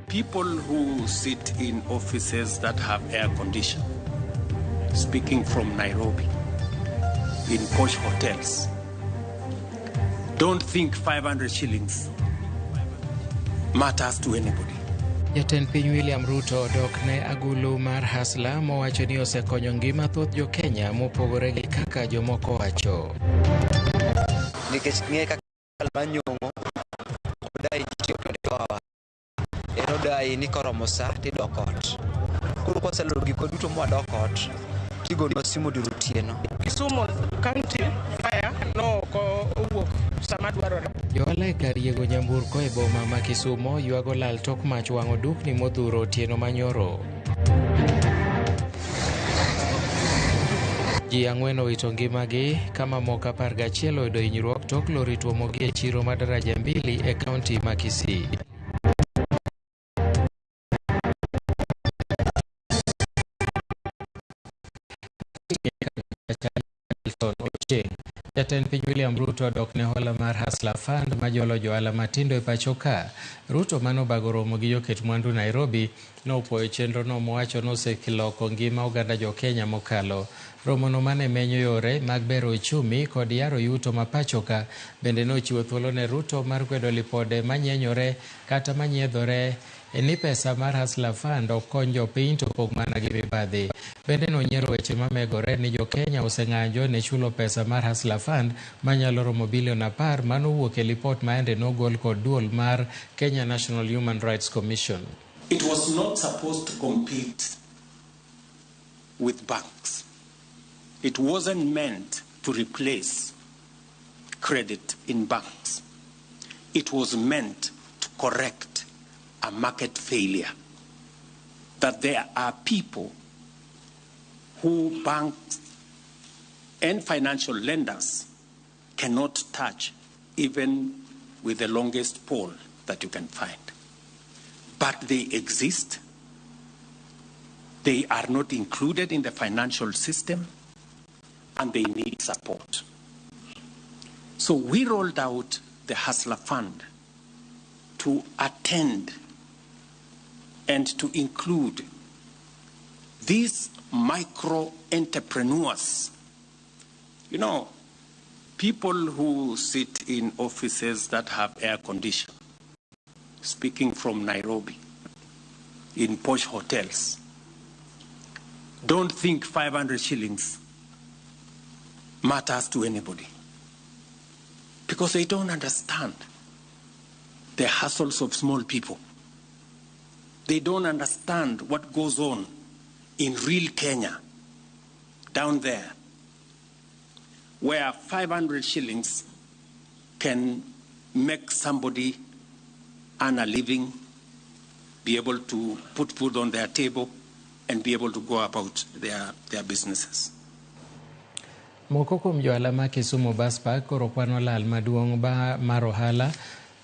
People who sit in offices that have air condition, speaking from Nairobi, in posh hotels, don't think 500 shillings matters to anybody. Jatend piny William Ruto odok ne agulu mar Hustler mowacho ni osekonyo ngima thoth jo Kenya mopogore gi kaka jomoko wacho. Nikech ng'e kaka manyong'o odai ji tiyo 24 hours. En odai ni koromo sa tidok ot. Koro kwaseloro gikwa duto mwadok ot, tigonwa simu dier otieno. Kisumu County Fire no ok owuok sama dwarore. Johala e kar yiego nyamburko e boma ma Kisumo ywago lal tok mach wang'o dukni modhuro otieno manyoro. Ji 4 owito ngimagi ka mamoko 11 oyudo hinyruok tok lori tuomogi e chiro ma daraja mbili e kaunti ma Kisii. Jatend piny William Ruto odok ne hola mar Hustler Fund majolo johala matindo e pacho ka. Ruto mane obago romo gi joket mwandu Nairobi nopuoyo chenrono mowacho noseloko ngima oganda jo Kenya mokalo. Romono mane menyo yore mag bero uchumi kod yaro yuto ma pacho ka bende nochiwo thuolo ne Ruto mar kwedo lipode manyenyore kata manyiedhore ni pesa mar Hustler Fund ok kony jopiny to pong' mana gi mibadhi. Bende nonyiero weche mamegore ni jo Kenya oseng'anjo ne chulo pesa mar Hustler Fund manyalo romo bilion 10 manowuok e lipot maende nogol kod duol mar Kenya National Human Rights Commission. It was not supposed to compete with banks. It wasn't meant to replace credit in banks. It was meant to correct a market failure. That there are people who banks and financial lenders cannot touch even with the longest pole that you can find. But they exist. They are not included in the financial system, and they need support. So we rolled out the Hustler Fund to attend and to include these micro entrepreneurs. You know, people who sit in offices that have air condition, speaking from Nairobi, in posh hotels, don't think 500 shillings matters to anybody, because they don't understand the hassles of small people. They don't understand what goes on in real Kenya, down there, where 500 shillings can make somebody earn a living, be able to put food on their table, and be able to go about their businesses. Moko kuom johala ma Kisumu Bus Park koro kwano lal maduong' mar ohala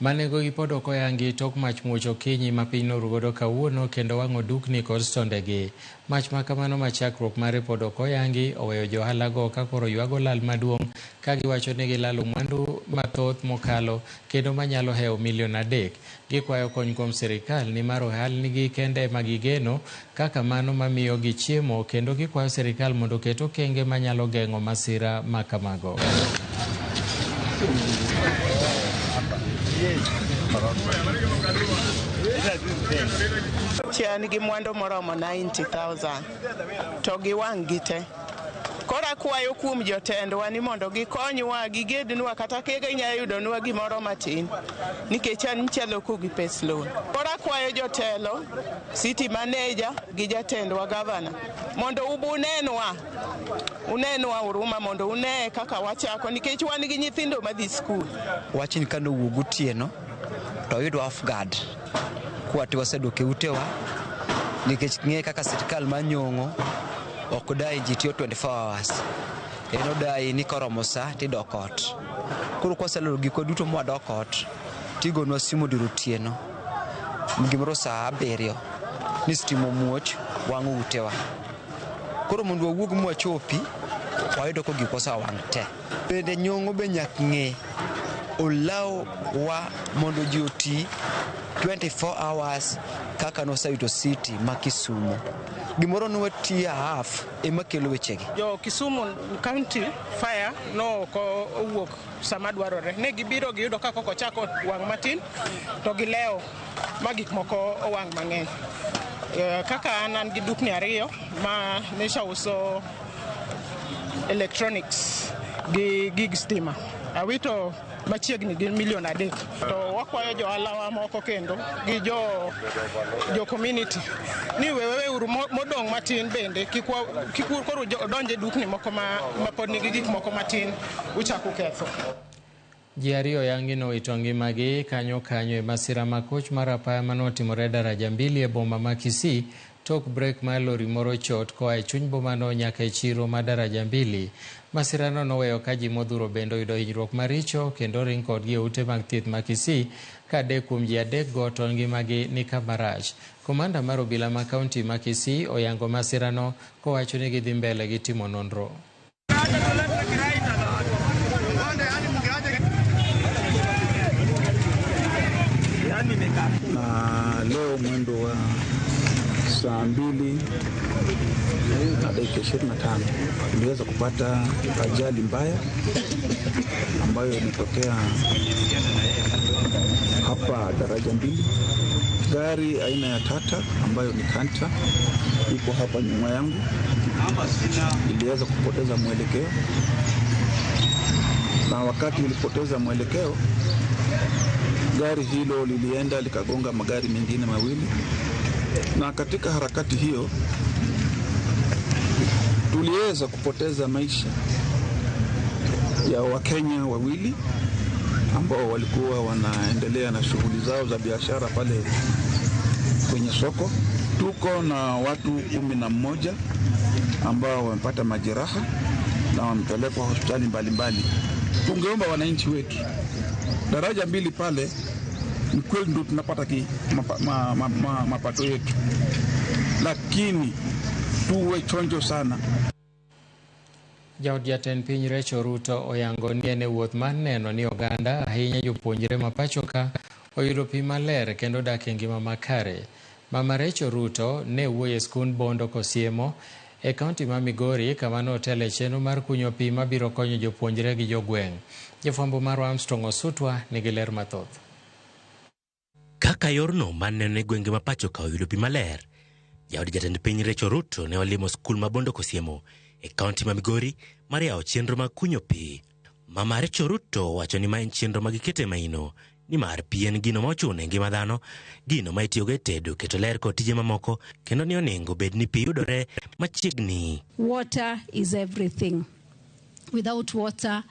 manegogi pod ok oyangi tok mach muoch okinyi ma piny norugodo kawuono kendo wang'o dukni kod stondegi. Mach ma kamano ma chakruok mare pod ok oyangi oweyo johalago ka koro ywago lal maduong' ka giwacho ni gilalo mwandu mathoth mokalo kendo manyalo hewo milion 3. Gikwayo kony kuom sirikal nimar ohalnigi kende ema gigeno kaka mano mamiyogi chiemo kendo gikwayo sirikal mondo oket okenge manyalo geng'o masira ma kamago. An gi mwandu moromo 90,000 to gi wang' gi te. Koro akwayo kuom jotendwa ni mondo gikonywa, gigednwa kata ka ginyalo yudonwa gimoro matin, nikech an mchalo gi pes loan. Koro akwayo jotelo, city manager gi jatendwa gavana mondo ubunenwa, unenwa huruma mondo une kaka wachako nikech wan gi nyithindo madhi skul. Wachni kane owuok gotieno to oyudwa off guard kwati wasedok e utewa nikech ng'e kaka sirikal manyong'o ok dai ji tiyo 24 hours. En odai ni koromo sa tidok ot. Koro kwaseloro gikwa duto mwadok ot, tigonwa simu dier otieno gimoro saa 7 ni stima omuoch wang'o utewa. Koro mondo wawuog mwachopi, wayudo ko gik osewang' te. Bende nyong'o be nyaka ng'e olaw wa mondo ji oti 24 hours kaka noseyudo city ma Kisumu. Gimoro ni watiyo half ema kelo wechegi. Jo Kisumu County Fire no ok owuok sama dwarore. Ne gibiro giyudo ka koko chako wang' matin to gilewo ma gik moko owang' mang'eny. Kaka an gi dukni ariyo ma nyocha uso electronics gi gig stima. Awito machiegni gi milion 3. To wakwayo johala moko kendo gi jo community ni weweuru modong' matin bende kik koro donje dukni moko ma pod nigi gik moko matin uchako ketho. Ji ariyo yangi nowito ngimagi kanyo kanyo e masira ma koch mar apaya manotimore daraja mbili e boma ma Kisii tok brek mar lori moro chot koa e chuny bomano nyaka e chiro ma daraja mbili. Masirano noweyo ka ji modhuro bende oyudo hinyruok maricho kendo ring kodgi e ute mag thieth ma Kisii ka 3 kuom ji 3 go to ngimagi ni kama rach. Komanda mar obila ma kaunti ma Kisii oyango masirano kowacho ni gidhi mbele gi timo nonro. Na leo mwendo wa saa 2:25 tuliweza kupata ajali mbaya ambayo imetokea hapa daraja mbili. Gari aina ya Tata ambayo ni Kanta iko hapa nyuma yangu iliweza kupoteza mwelekeo, na wakati ilipoteza mwelekeo gari hilo lilienda likagonga magari mengine mawili, na katika harakati hiyo tuliweza kupoteza maisha ya Wakenya wawili ambao walikuwa wanaendelea na shughuli zao za biashara pale kwenye soko. Tuko na watu 11 ambao wamepata majeraha na wamepelekwa hospitali mbalimbali. Tungeomba wananchi wetu, daraja mbili pale ni kweli ndio tunapata mapato yetu, lakini tuwe chonjo sana. Jaod jatend piny Rachel Ruto oyango ni en e wuoth mar neno ni oganda ahinya jopuonjre ma pacho ka oyudo pi maler kendo dak e ngima makare. Mama Rachel Ruto ne wuoyo e skund Bondo Kosiemo e kaunti ma Migori kama notelo e chenro mar kunyo pi mabiro konyo jopuonjre gi jogweng'. Jafwambo marwa Armstrong Osutwa nigi ler mathoth. Kaka yorno mar neno ni gwenge ma pacho ka oyudo pi maler, jaod jatend piny Rachel Ruto ne olimo skul ma Bondo Kosiemo e kaunti ma Migori mar yawo chenro mag kunyo pi. Mama Rachel Ruto wacho ni ma en chenro ma gikete maino nimar pi en gino ma ochuno e ngima dhano, gino ma itiyogo e tedo, keto ler kod tije mamoko, kendo ni onego bed ni pi yudore machiegni. Water is everything. Without water,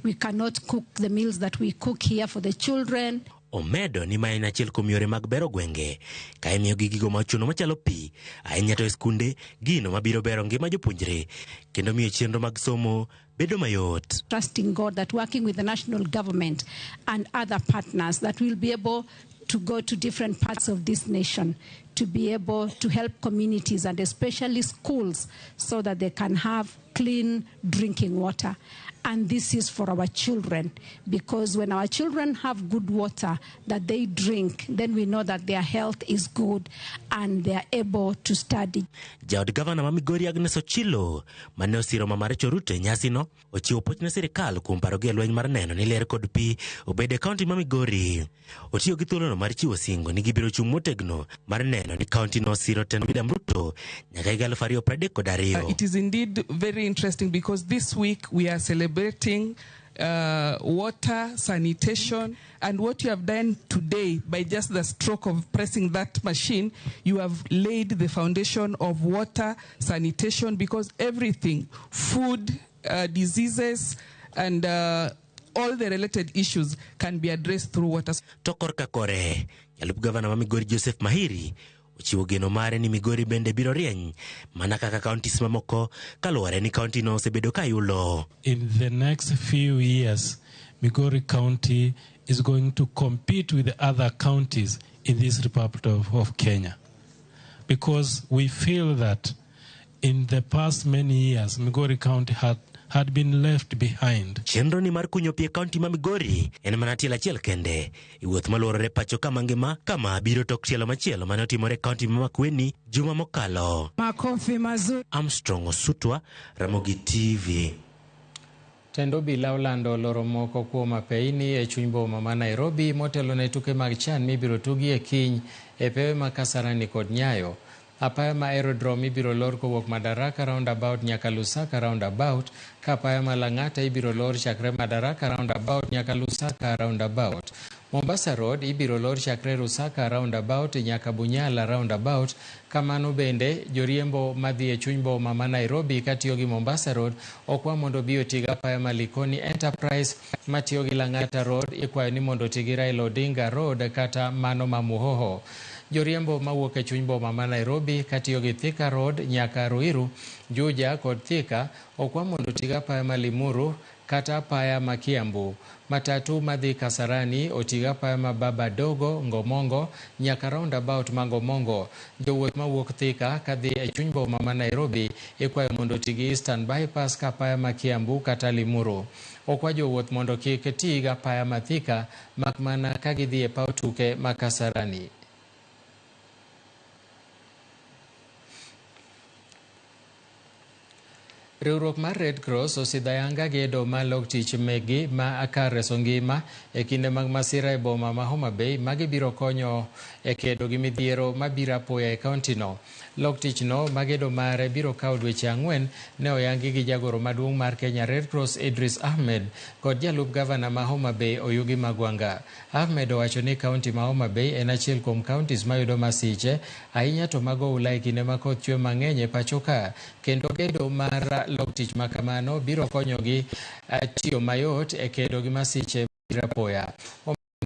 we cannot cook the meals that we cook here for the children. Omedo ni ma en achiel kuom yore mag bero gwenge ka imiyogi gigo ma ochuno machalo pi, ahinya to e skunde, gino mabiro bero ngima jopuonjre kendo miyo chenro mag somo bedo mayot. Trusting God that working with the national government and other partners that we'll be able to go to different parts of this nation to be able to help communities and especially schools so that they can have clean drinking water. And this is for our children, because when our children have good water that they drink, then we know that their health is good and they are able to study. Jaod gavana ma Migori Agnes Ochilo mane osiro Mama Rachel Ruto e nyasino ochiwo puoch ne sirikal kuom parogi e lweny mar neno ni ler kod pi obed e kaunti ma Migori. Otiyo gi thuolono mar chiwo singo ni gibiro chung' motegno mar neno ni kaunti no osiro tend William Ruto nyaka higa 2032. It is indeed very interesting because this week we are celebrating water, sanitation, and what you have done today by just the stroke of pressing that machine, you have laid the foundation of water, sanitation, because everything, food, diseases, and all the related issues can be addressed through water. To korka kore, jalup gavana ma Migori Joseph Mahiri ochiwo geno mare ni Migori bende biro rieny mana kaka counties mamoko kaluwore ni county no osebedo ka yulo. In the next few years, Migori County is going to compete with the other counties in this Republic of Kenya, because we feel that In the past many years, Migori County had been left behind. Chenro ni mar kunyo pi e kaunti ma Migori en mana tielo achiel kende e wuoth maluorore pacho ka mangima kama biro tok tielo machielo mane otimore e kaunti ma Makueni juma mokalo. Makofi mazuri. Armstrong Osutwa, Ramogi TV. Tend obila olando loro moko kuom apeini e chuny boma ma Nairobi motelo ne tuke mag CHAN mibiro tugi e kiny e pewe ma Kasarani kod Nyayo. Apaya ma Aerodrome ibiro lor kowuok Madaraka roundabout nyaka Lusaka roundabout, ka apaya ma Lang'ata ibiro lor chakre Madaraka roundabout nyaka Lusaka roundabout. Mombasa Road ibiro lor chakre Lusaka roundabout nyaka Bunyala roundabout. Kamano bende joriembo madhi e chuny boma ma Nairobi katiyo gi Mombasa Road okwa mondo obi oti gi apaya ma Likoni Enterprise matiyo gi Lang'ata Road ikwayo ni mondo oti gi Raila Odinga Road kata mano ma Muhoho. Joriembo mawuok e chuny boma ma Nairobi katiyo gi Thika Road nyaka Ruiru, Juja kod Thika okwa mondo oti gi apaya ma Limuru kata apaya ma Kiambu. Matatu madhi Kasarani oti gi apaya ma Baba Dogo Ngomongo nyaka roundabout ma Ngomongo. Jowuoth mawuok Thika kadhi e chuny boma ma Nairobi ikwayo mondo oti gi Eastern Bypass ka apaya ma Kiambu kata Limuru. Okwa jowuoth mondo kik ti gi apaya ma Thika mak mana ka gidhi e paw tuke ma Kasarani. Riwruok mar Red Cross osidho ayanga gedo mar lok tich megi ma kar reso ngima e kinde mag masira e boma ma Homa Bay ma gibiro konyo e kedo gi midhiero mabiro apoya e kaunti no. Lok tich no ma gedo mare biro kawo dweche 4 ne oyangi gi jagoro maduong' mar Kenya Red Cross Idris Ahmed kod jalup gavana ma Homa Bay Oyugi Magwanga. Ahmed owacho ni kaunti ma Homa Bay en achiel kuom counties mayudo masiche ahinya to mago oula e kinde ma koth chwe mang'eny e pacho ka, kendo gedo mar lok tich ma kamano biro konyogi tiyo mayot e kedo gi masiche mabiro apoya.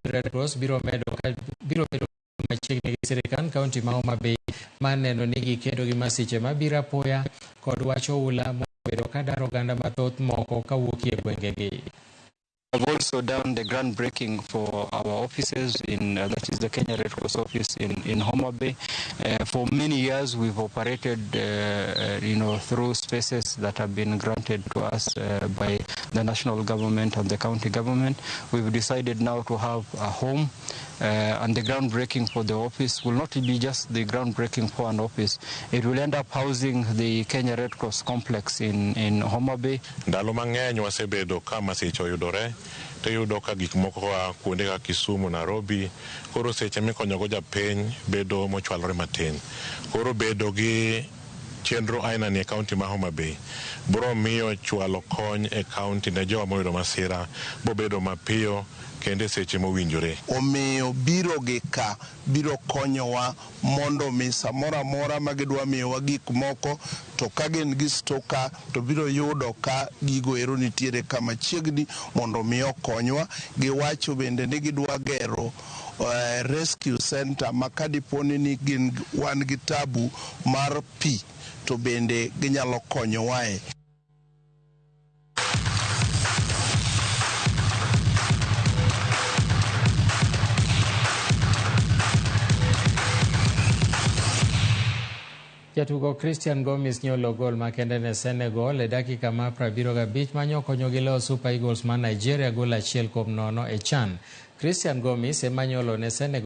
Red Cross biro bedo machiegni gi sirikand kaunti ma Homa Bay mar neno ni gikedo gi masiche mabiro apoya kod wach oula mobedo ka daro oganda mathoth moko kawuok e gwengegi. I've also done the groundbreaking for our offices in that is the Kenya Red Cross office in Homa Bay. For many years we've operated through spaces that have been granted to us by the national government and the county government. We've decided now to have a home, and the groundbreaking for the office will not be just the groundbreaking for an office. It will end up housing the Kenya Red Cross complex in Homa Bay. Ndalo mang'eny wasebedo ka masiche oyudore to iyudo ka gik moko koa kuonde kaka Kisumu, Nairobi, koro seche mikonyogo japiny bedo mochwalore matin. Koro bedo gi chenro aina ni e kaunti ma Homa Bay biro miyo chwalo kony e kaunti ne jowa moyudo masira bobedo mapiyo kendo e seche mowinjore. Omiyo biro gi ka biro konyowa mondo mi samoro amora ma gidwa miyowa gik moko to ka gin gi stoka to biro yudo ka gigo ero nitiere kama chiegni mondo mi okonywa. Giwacho bende ni gidwa gero rescue center ma kadiponi ni gin wan gi tabu mar pi to bende ginyalo konyowae. Jatugo Christian Gomis nyolo gol makende ne Senegal e dakika ma 75 manyokonyo gi loyo Super Eagles ma Nigeria gol 1-0 e CHAN. Christian Gomis ema nyolo ne Senegal